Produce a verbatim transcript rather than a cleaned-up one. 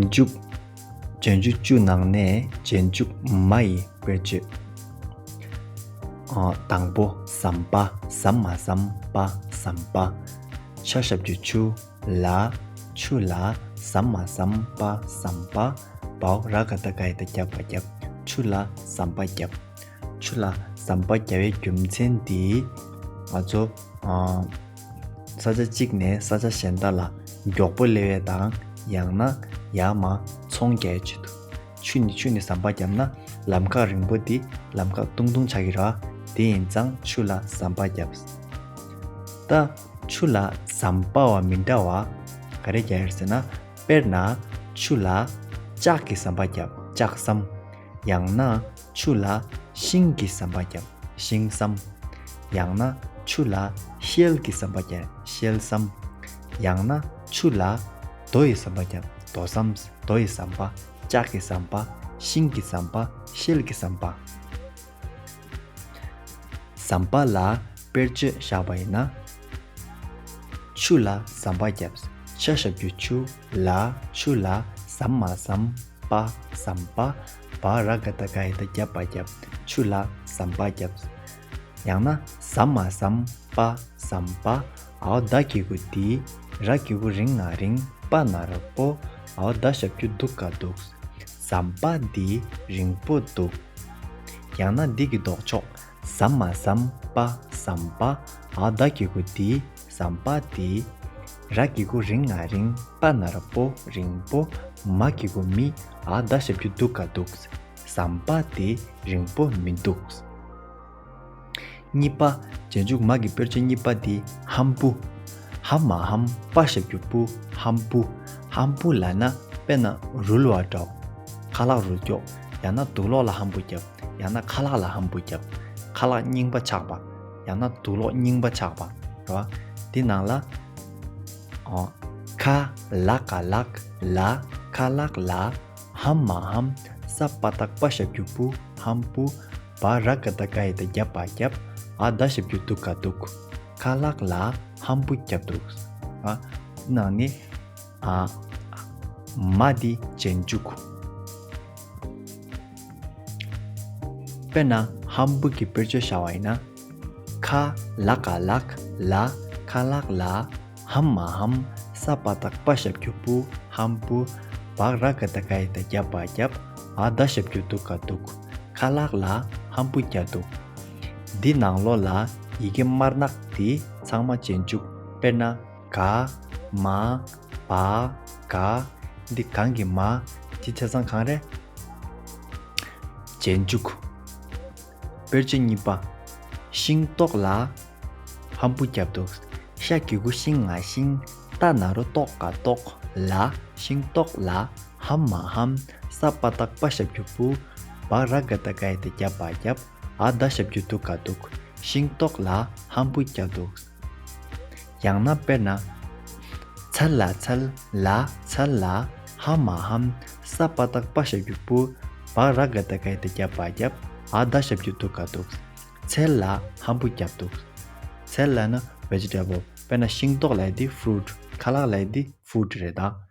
མཇུག་རྗེས་འཇུག་བཅུ་ནང་ནས་རྗེས་འཇུག་མ་ཡི་དཔེར་བརྗོད། ཨ། དང་པོ་ཟམ་པ། ཟ་མ་ཟམ་པ། ཟམ་པ། ཆ་ཞབས་ཀྱུ་ཆུ། ལ། ཆུ་ལ་ཟ་མ་ཟམ་པ། ཟམ་པ། བའོ་ར་ག་བཏགས་ག་ཡ་བཏགས་རྒྱབ་པ་རྒྱབ། ཆུ་ལ་ཟམ་པ་རྒྱབ། ཆུ་ལ་ཟམ་པ་རྒྱབ་པའི་རྒྱུ་མཚན་འདི་ང་ཚོ་ཨ། ས་ཆ་གཅིག་ནས་ས་ཆ་གཞན་དག་ལ་མགྱོགས་པོ་སླེབས་ཡས་དང་། ཡང་ན་ཡར་མར་ཚོང་རྒྱག་ཡས་ཆེད་དུ། ཆུ་ནས་ཆུ་ནས་ཟམ་པ་བརྒྱབ་ན་ལམ་ཁ་རིང་པོ་འདི་ལམ་ཁ་ཐུང་ཐུང་ཆགས་ཀྱི་རེད་བ། དེ་ཡིན་ཙང་ཆུ་ལ་ཟམ་པ་བརྒྱབ། ད་ཆུ་ལ་ཟམ་པ་བ་མི་འདྲ་བ་ག་རེ་རྒྱག་ཡོད་ཟེར་ན། དཔེར་ན་ཆུ་ལ་ལྕགས་ཀྱི་ཟམ་པ་བརྒྱབ། ལྕགས་ཟམ། ཡང་ན་ཆུ་ལ་ཤིང་གི་ཟམ་པ་བརྒྱབ། ཤིང་ཟམ། ཡང་ན་ཆུ་ལ་ཤེལ་གྱི་ཟམ་པ་བརྒྱབ། ཤེལ་ཟམ། ཡང་ན་ཆུ་ལ་རྡོ་ཡི་ཟམ་པ་བརྒྱབ། རྡོ་ཟམ། རྡོ་ཡི་ཟམ་པ། ལྕགས་ཀྱི་ཟམ་པ། ཤིང་གི་ཟམ་པ། ཤེལ་གྱི་ཟམ་པ། ཟམ་པ་ལ་དཔེར་བརྗོད་བཞག་པ་ཡིན་ན། ཆུ་ལ་ཟམ་པ་བརྒྱབ། ཆ་ཞབས་ཀྱུ་ཆུ། ལ། ཆུ་ལ་ཟ་མ་ཟམ་པ། ཟམ་པ། བ་ར་ག་བཏགས་ག་ཡ་བཏགས་རྒྱབ་པ་རྒྱབ། ཆུ་ལ་ཟམ་པ་བརྒྱབ། ཡང་ན་ཟ་མ་ཟམ་པ། ཟམ་པ། འའོ་ད་གི་གུ་དི། ར་གི་གུ་རིང་ང་རིང་། པ་ན་རོ་པོ། འའོ་ད་ཞབས་ཀྱུ་འདུག་ག་འདུག། ཟམ་པ་འདི་རིང་པོ་འདུག། ཡང་ན་འདི་གི་ལྡོག་ཕྱོགས། ཟ་མ་ཟམ་པ། ཟམ་པ། འའོ་ད་གི་གུ་དི། ཟམ་པ་དི། ར་གི་གུ་རིང་ང་རིང་། པ་ན་རོ་པོ། རིང་པོ། མ་གི་གུ་མི། འའོ་ད་ཞབས་ཀྱུ་འདུག་ག་འདུག། ཟམ་པ་དེ་རིང་པོ་མི་འདུག། གཉིས་པ། རྗེས་འཇུག་མ་གི་དཔེར་བརྗོད་གཉིས་པ་དེ་ཧམ་བུ། ཧ་མ་ཧམ། པ་ཞབས་ཀྱུ་པུ། ཧམ་བུ། ཧམ་བུ་ལབ་ན་དཔེར་ན་རུལ་བ་འདྲ་བོ། ཁ་ལག་རུལ་སྐྱོག། ཡང་ན་དུག་ལོག་ལ་ཧམ་བུ་བརྒྱབ། ཡང་ན་ཁ་ལག་ལ་ཧམ་བུ་བརྒྱབ། ཁ་ལག་རྙིང་པ་ཆགས་པ། ཡང་ན་དུག་ལོག་རྙིང་པ་ཆགས་པ། རེད་བ། དེ་ནང་ལ། ཨོ། ཁ་ལ་ག་ལག་ལ། ཁ་ལག་ལ། ཧ་མ་ཧམ། ས་པ་བཏགས་པ་ཞབས་ཀྱུ་པུ། ཧམ་བུ། བ་ར་ག་བཏགས་ག་ཡ་བཏགས་རྒྱབ་པ་རྒྱབ། འ་ད་ཞབས་ཀྱུ་འདུག་ག་འདུག། ཁ་ལག་ལ་ཧམ་བུ་བརྒྱབ་འདུག། ཨ། ནང་ནས། ཨ། མ་འདི་རྗེས་འཇུག། དཔེར་ན་ཧམ་བུ་གི་དཔེར་བརྗོད་བྱ་བ་ཡིན་ན། ཁ་ལ་ག་ལག་ལ། ཁ་ལག་ལ། ཧ་མ་ཧམ། ས་པ་བཏགས་པ་ཞབས་ཀྱུ་པུ། ཧམ་བུ། བ་ར་ག་བཏགས་ག་ཡ་བཏགས་རྒྱབ་པ་རྒྱབ། འ་ད་ཞབས་ཀྱུ་འདུག་ག་འདུག། ཁ་ལག་ལ་ཧམ་བུ་བརྒྱབ་འདུག། འདི་ནང་ལོགས་ལ་ཡི་གེ་དམར་ནག་འདི་ཚང་མ་རྗེས་འཇུག། དཔེར་ན། ག། མ། བ། ག། འདི་གང་གི་མ། འདི་ཆ་ཚང་གང་རེད། རྗེས་འཇུག། དཔེར་བརྗོད་གཉིས་པ། ཤིང་ཏོག་ལ་ཧམ་བུ་བརྒྱབ་འདུག། ཤ་གི་གུ་ཤིང་ང་ཤིང་། ཏ་ན་རོ་ཏོག་ག་ཏོག་ལ། ཤིང་ཏོག་ལ་ཧ་མ་ཧམ། ས་པ་བཏགས་པ་ཞབས་ཀྱུ་པུ། བ་ར་ག་བཏགས་ག་ཡ་བཏགས་རྒྱབ་པ་རྒྱབ། འ་ད་ཞབས་ཀྱུ་འདུག་ག་འདུག། ཤིང་ཏོག་ལ་ཧམ་བུ་བརྒྱབ་འདུག། ཡང་ན་དཔེར་ན། ཚལ་ལ་ཚལ་ལ། ཚལ་ལ་ཧ་མ་ཧམ། ས་པ་བཏགས་པ་ཞབས་ཀྱུ་པུ། བ་ར་ག་བཏགས་ག་ཡ་བཏགས་རྒྱབ་པ་རྒྱབ། འ་ད་ཞབས་ཀྱུ་འདུག་ག་འདུག། ཚལ་ལ་ཧམ་བུ་བརྒྱབ་འདུག། ཚལ་ལབ་ན་vegetable། དཔེར་ན་ཤིང་ཏོག་ལབ་ཡ་འདི་fruit། ཁ་ལག་ལབ་ཡ་འདི་food་རེད་ད།